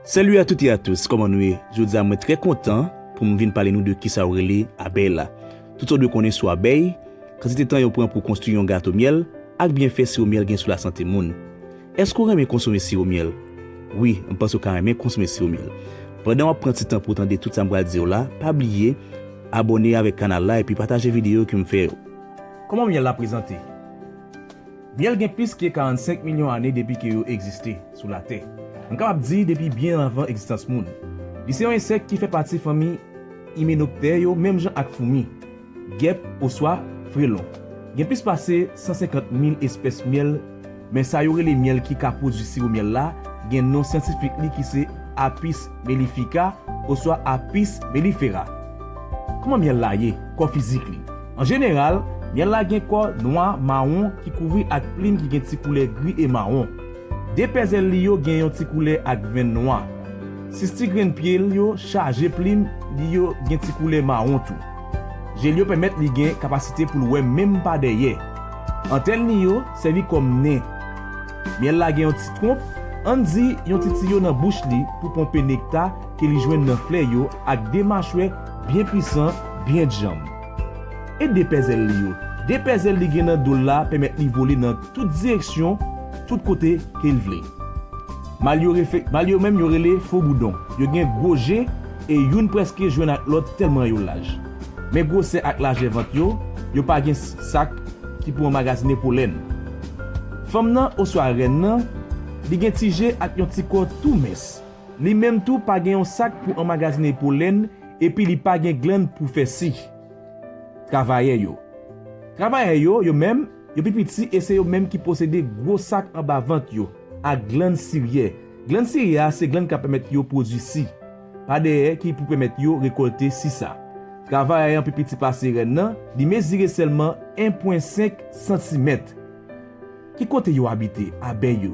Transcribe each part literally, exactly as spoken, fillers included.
Salut à toutes et à tous, kòman nou ye? Jodi a mwen trè kontan pou m vin pale nou de kisa yo rele abèy la. Tout sa w dwe konnen sou abèy, kantite tan yo pran pou konstwi yon gato myèl, ak byenfè siwo myèl gen sou lasante moun. Èske w renmen konsome siwo myèl? Wi, m panse w ka renmen konsome siwo myèl. Pandan w ap pran ti tan pou w tande tout sa m pral di w la, pa bliye abòne avèk kanal la epi pataje videyo ke m fè yo. Kòman myèl la prezante? Myèl gen plis ke karannsenk milyon ane depi ke yo egziste sou Latè. Nou kapab di depi byen anvan egzistans moun. Li se yon ensèk ki fè pati fanmi Hymenoptère yo, menm jan ak foumi, gèp oswa frelon. Gen plis pase san senkant mil espès myèl, men sa yo rele myèl ki ka pwodui siwo myèl la gen non syantifik li ki se Apis mellifera oswa Apis mellifera. Kòman myèl la ye? Kò fizik li. An jeneral, myèl la gen kò nwa mawon ki kouvri ak plim ki gen ti koulè gri e mawon. De pèzèl li yo gen yon ti koulè ak venn nwa. Sis ti grenn pye l yo chaje plim, li yo gen ti koulè mawon tou. Je l yo pèmèt li gen kapasite pou l wè menm pa dèyè. Antèn li yo sèvi kòm nen. Myèl la gen yon ti twonp, ann di yon ti tiyo nan bouch li pou ponpe nekta ke li jwenn nan flè yo ak de machwè byen pwisan, byen djanm. E de pèzèl li yo? De pèzèl li gen nan do l la pèmèt li vole nan tout direksyon, tout kote ke l vle. Mal yo, refe- mal yo menm yo rele foboudon. Yo gen gwo je e youn prèske jwenn ak lòt tèlman yo laj. Men gwosè ak lajè vant yo, yo pa gen s- sak ki pou anmagazine polèn. Fanm nan oswa rèn nan, li gen ti je ak yon ti kò tou mens. Li menm tou pa gen yon sak pou anmagazine polèn epi li pa gen glann pou fè si. Travayè yo. Travayè yo, yo menm, yo pi piti e se yo menm ki posede gwo sak anba vant yo ak glann siryè. Glann siryè a se glann k ap pèmèt yo pwodui si. Pa dèyè ki pou pèmèt yo rekòlte si sa. Travayè an pi piti pase rèn nan, li mezire sèlman en pwen senk santimèt. Ki kote yo abite, abèy yo?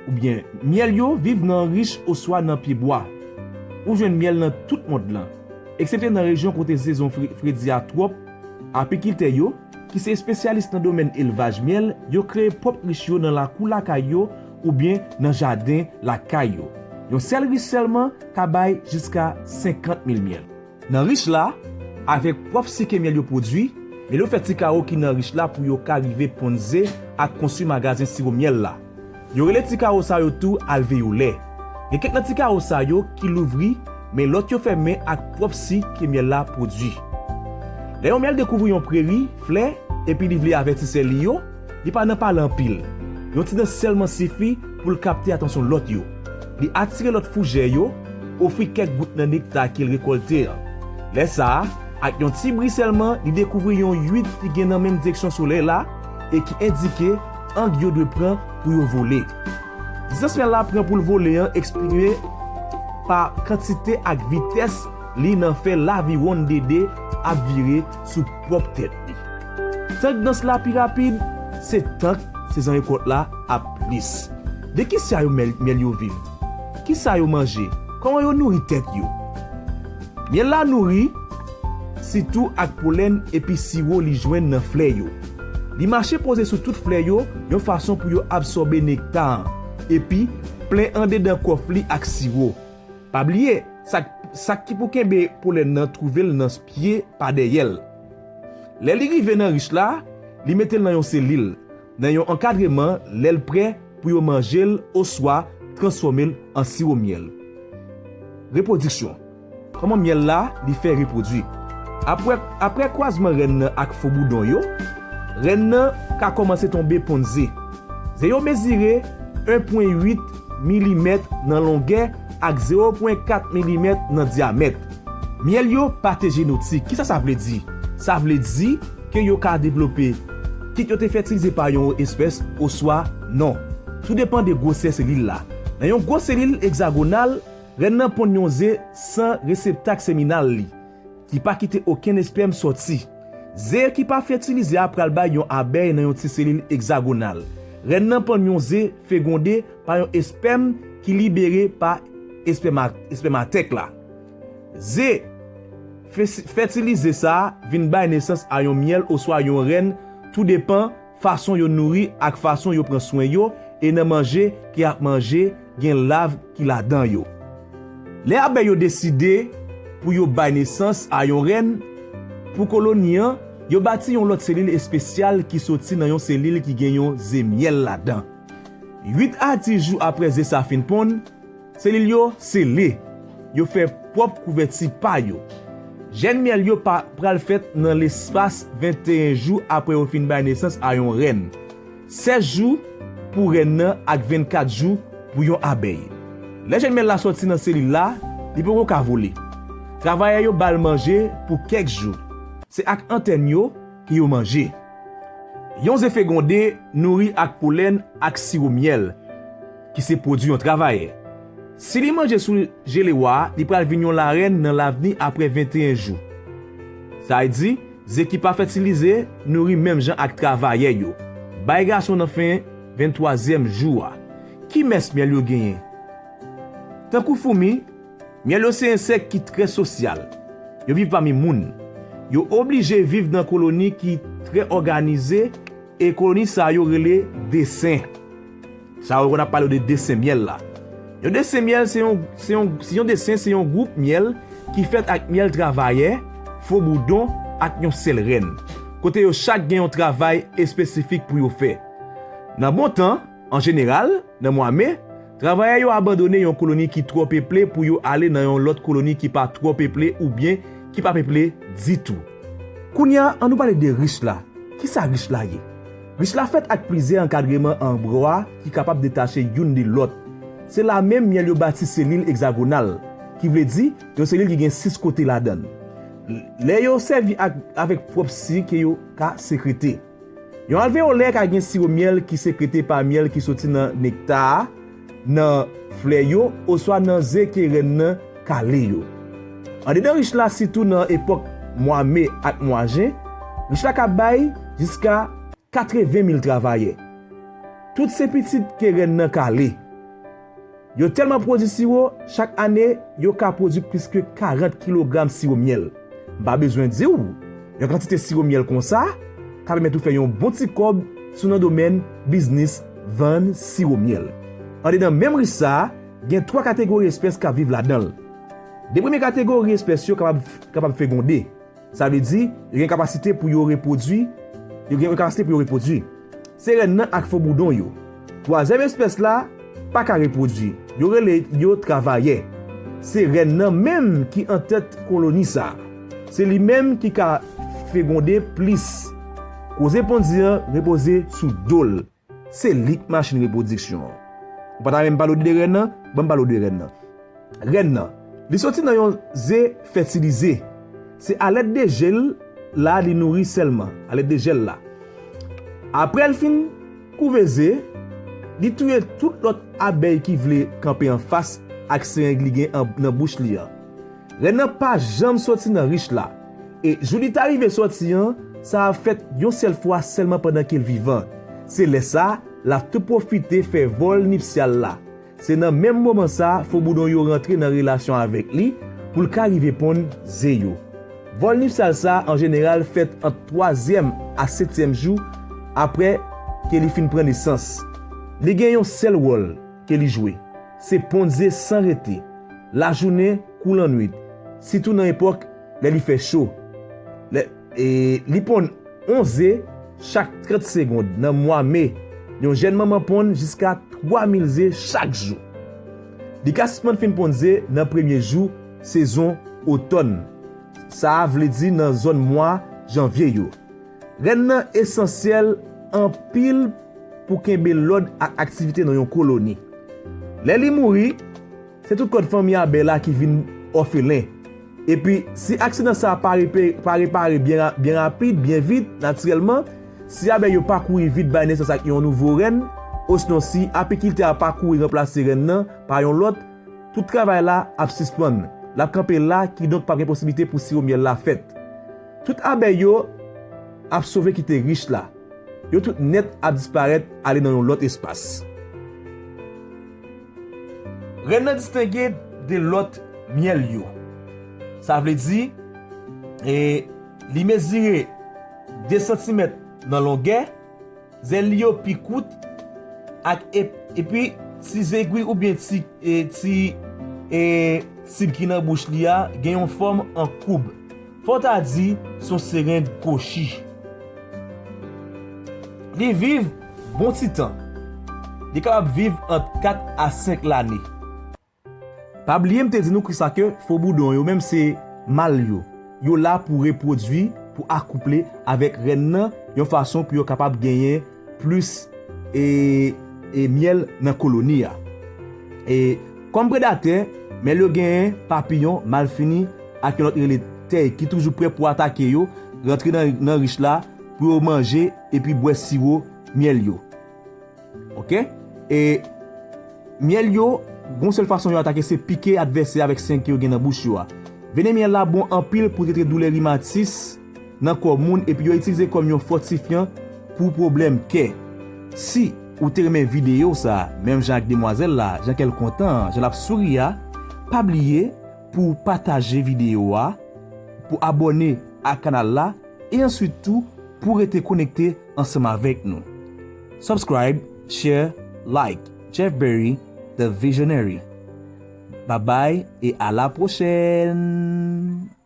Oubyen, myèl yo viv nan rich oswa nan pyebwa. Ou jwenn myèl nan tout mond lan, eksepte nan rejyon kote sezon fre- fredi a twòp. Apikiltè yo, ki se espesyalis nan domèn elvaj myèl, yo kreye pwòp rich yo nan lakou lakay yo oubyen nan jaden lakay yo. Yon sèl rich sèlman ka bay jiska senkant mil myèl. Nan rich la, avèk pwòp si ke myèl yo pwodui, men yo fè ti kawo ki nan rich la pou yo ka rive ponn ze ak konstwi magazen siwo myèl la. Yo rele ti kawo sa yo tou alveyolè. Gen kèk nan ti kawo sa yo ki louvri, men lòt yo fèmen ak pwòp si ke myèl la pwodui. Lè yon myèl dekouvri yon preri, flè, epi li vle avèti sè li yo, li pa nan pale anpil. Yon ti dans sèlman sifi pou l kapte atansyon lòt yo. Li atire lòt foujè yo, ofri kèk gout nan nekta ke l rekòlte an. Lè sa a, ak yon ti bri sèlman, li dekouvri yon uit ki gen nan menm direksyon solèy la e ki endike ang yo dwe pran pou yo vole. Distans myèl la pran pou l vole an eksprime pa kantite ak vitès li nan fè laviwonn dede ap vire sou pwòp tèt li. Tank dans la pi rapid, se tank sezon rekòt la ap plis. De kisa yo myèl, myèl yo viv? Kisa yo manje? Kòman yo nouri tèt yo? Myèl la nouri sitou ak polèn epi siwo li jwenn nan flè yo. Li mache poze sou tout flè yo yon fason pou yo absòbe nekta an, epi plen andedan kòf li ak siwo. Pa bliye, sak, sak ki pou kenbe polèn nan twouve l nan pye pa dèyè l. Lè li rive nan rich la, li mete l nan yon selil, nan yon ankadreman lè l prè pou yo manje l oswa transfòme l an siwo myèl. Repwodiksyon. Kòman myèl la li fè repwodui? Apre, apre kwazman rèn nan ak foboudon yo, rèn nan ka kòmanse tonbe ponn ze. Ze yo mezire en pwen uit milimèt nan longè ak zewo pwen kat milimèt nan dyamèt. Myèl yo patejenotik. Kisa sa vle di? Sa vle di ke yo ka devlope, kit yo te fètilize pa yon espès oswa non. Tou depann de gwosè selil la. Nan yon gwo selil egzagonal, rèn nan ponn yon ze san reseptak seminal li, ki pa kite okenn espèm sòti. Ze ki pa fètilize a pral bay yon abèy nan yon ti selil egzagonal. Rèn nan ponn yon ze fegonde pa yon espèm ki libere pa espèma- espèmatèk la. Ze fe- fètilize sa a vin bay nesans a yon myèl oswa yon rèn, tou depann fason yo nouri ak fason yo pran swen yo e nan manje ke y ap manje gen lav ki ladan yo. Lè abèy yo deside pou yo bay nesans a yon rèn, pou koloni an, yo bati yon lòt selil espesyal ki soti nan yon selil ki gen yon ze myèl ladan. Uit a dis jou apre ze sa fin ponn, selil yo sele. Yo fè pwòp kouvèti pa yo. Jèn myèl yo pa pral fèt nan lespas venteyen jou apre yo fin bay nesans a yon rèn. Sèz jou pou rèn nan ak vennkat jou pou yon abèy. Lè jèn myèl la sòti nan selil la, li poko ka vole. Travayè yo ba l manje pou kèk jou. Se ak antèn yo ke yo manje. Yon ze fegonde nouri ak polèn ak siwo myèl, ki se pwodui yon travayè. Si li manje sou je lewa a, li pral vin yon larèn nan lavni apre venteyen jou. Sa vle di, ze ki pa fètilize nouri menm jan ak travayè yo. Bay gason nan fen venntwazyèm jou a. Ki mès myèl yo genyen? Tankou foumi, myèl yo se ensèk ki trè sosyal. Yo viv pami moun. Yo oblije viv nan koloni ki trè òganize, e koloni sa yo rele desen. Sa yo konn ap pale de desen myèl la. Yon desen myèl se yon, se yon, se yon desen, se yon gwoup myèl ki fèt ak myèl travayè, fo boudon ak yon sèl rèn. Kote yo chak gen yon travay espesifik pou yo fè. Nan bon tan, an jeneral, nan mwa me, travayè yo abandone yon koloni ki twò peple pou yo ale nan yon lòt koloni ki pa twò peple oubyen ki pa peple ditou. Kounye a, ann nou pale de rich la. Kisa rich la ye? Rich la fèt ak plizyè ankadreman an bwa ki kapab detache youn de lòt. Se la menm myèl yo bati selil egzagonal, ki vle di yon selil ki gen sis kote ladan l. Lè yo sèvi ak, avèk pwòp si ke yo ka sekrete. Yon alveyolè ka gen siwo myèl ki sekrete pa myèl ki soti nan nekta a, nan flè yo, oswa nan ze ke rèn nan kale yo. Andedan rich la, sitou nan epòk mwa me ak mwa jen, rich la ka bay jiska katreven mil travayè. Tout se pitit ke rèn nan kale. Yo tèlman pwodui siwo, chak ane, yo ka pwodui plis ke karant kilogram siwo myèl. M pa bezwen di w, yon kantite siwo myèl konsa ka pèmèt ou fè yon bon ti kòb sou nan domèn biznis vann siwo myèl. Andedan menm rich sa a, gen twa kategori espès k ap viv ladan l. De premye kategori espès yo kapab, kapab fegonde. Sa vle di, yo gen kapasite pou yo repwodui, yo gen kapasite pou yo repwodui. Se rèn nan ak fo boudon yo. Twazyèm espès la pa ka repwodui. Yo rele yo travayè. Se rèn nan menm ki antèt koloni sa a. Se li menm ki ka fegonde plis. Koze ponn ze an repoze sou do l. Se li k machin repwodiksyon an. Ou pa ta menm pale w de rèn nan? Ban m pale w de rèn nan. Rèn nan, li soti nan yon ze fètilize. Se alèd de je l la li nouri sèlman, alèd de je l la. Apre l fin kouve ze, li touye tout lòt abèy ki vle kanpe anfas ak sereng li gen an, nan bouch li an. Rèn nan pa janm soti nan rich la. E jou li ta rive soti an, sa ap fèt yon sèl fwa sèlman pandan ke l vivan. Se lè sa, l ap tou pwofite fè vòl nipsyal la. Se nan menm moman sa, fo boudon yo rantre nan relasyon avèk li pou l ka rive ponn ze yo. Vòl nipsyal sa, an jeneral, fèt ant twazyèm a setyèm jou apre ke li fin pran nesans. Li gen yon sèl wòl ke li jwe. Se ponn ze san rete, lajounen kou lannwit, sitou nan epòk lè li fè cho. Lè, e, li ponn onz ze chak trant segonn nan mwa me. Yon jèn manman ponn jiska twa mil ze chak jou. Li ka sispann fin ponn ze nan premye jou sezon otòn. Sa a vle di nan zòn mwa janvye yo. Rèn nan esansyèl anpil pou kenbe lòd ak aktivite nan yon koloni. Lè li mouri, se tout kòd fanmi abèy la ki vin òfelen. Epi, si aksidan sa a pa repe-, pa repare byen ra-, byen rapid, byen vit, natirèlman, si abèy yo pa kouri vit bay nesans ak yon nouvo rèn, osnon si apikiltè a pa kouri ranplase rèn nan pa yon lòt, tout travay la ap sispann. L ap kanpe la, kidonk p ap gen posiblite pou siwo myèl la fèt. Tout abèy yo ap sove kite rich la. Yo tout nèt ap disparèt ale nan yon lòt espas. Rèn nan distenge de lòt myèl yo. Sa vle di, e, li mezire de santimèt nan longè, zèl li yo pi kout, ak ep-, epi Ti zegwi oubyen ti, e, ti, e, tib ki nan bouch li a gen yon fòm an koub. Fò w ta di se yon sereng kwochi. Li viv bon ti tan. Li kapab viv ant kat a senk lane. Pa bliye m te di nou kisa ke fo boudon yo, menm se mal yo. Yo la pou repwodui, pou akouple avèk rèn nan, yon fason pou yo kapab genyen plis, e, e myèl nan koloni a. E kòm predatè, myèl yo genyen papiyon, malfini, ak yon lòt rele tèy ki toujou prè pou atake yo, rantre nan, nan rich la, pou yo manje epi bwè siwo myèl yo. Oke? E myèl yo, gon sèl fason yo atake, se pike advèsè avèk senk yo gen nan bouch yo a. Venen myèl la bon anpil pou trete doulè rimatis nan kò moun, epi yo itilize kòm yon fòtifyan pou pwoblèm kè. Si ou te renmen videyo sa, menm jan ak demwazèl la, jan kè l kontan, jan l ap souri a, pa bliye pou w pataje videyo a, pou abòne ak kanal la, e answit tou pou w rete konekte ansanm avèk nou. Subscribe, share, like. Jeff Berry, The Visionary. Babay e a la pwochèn!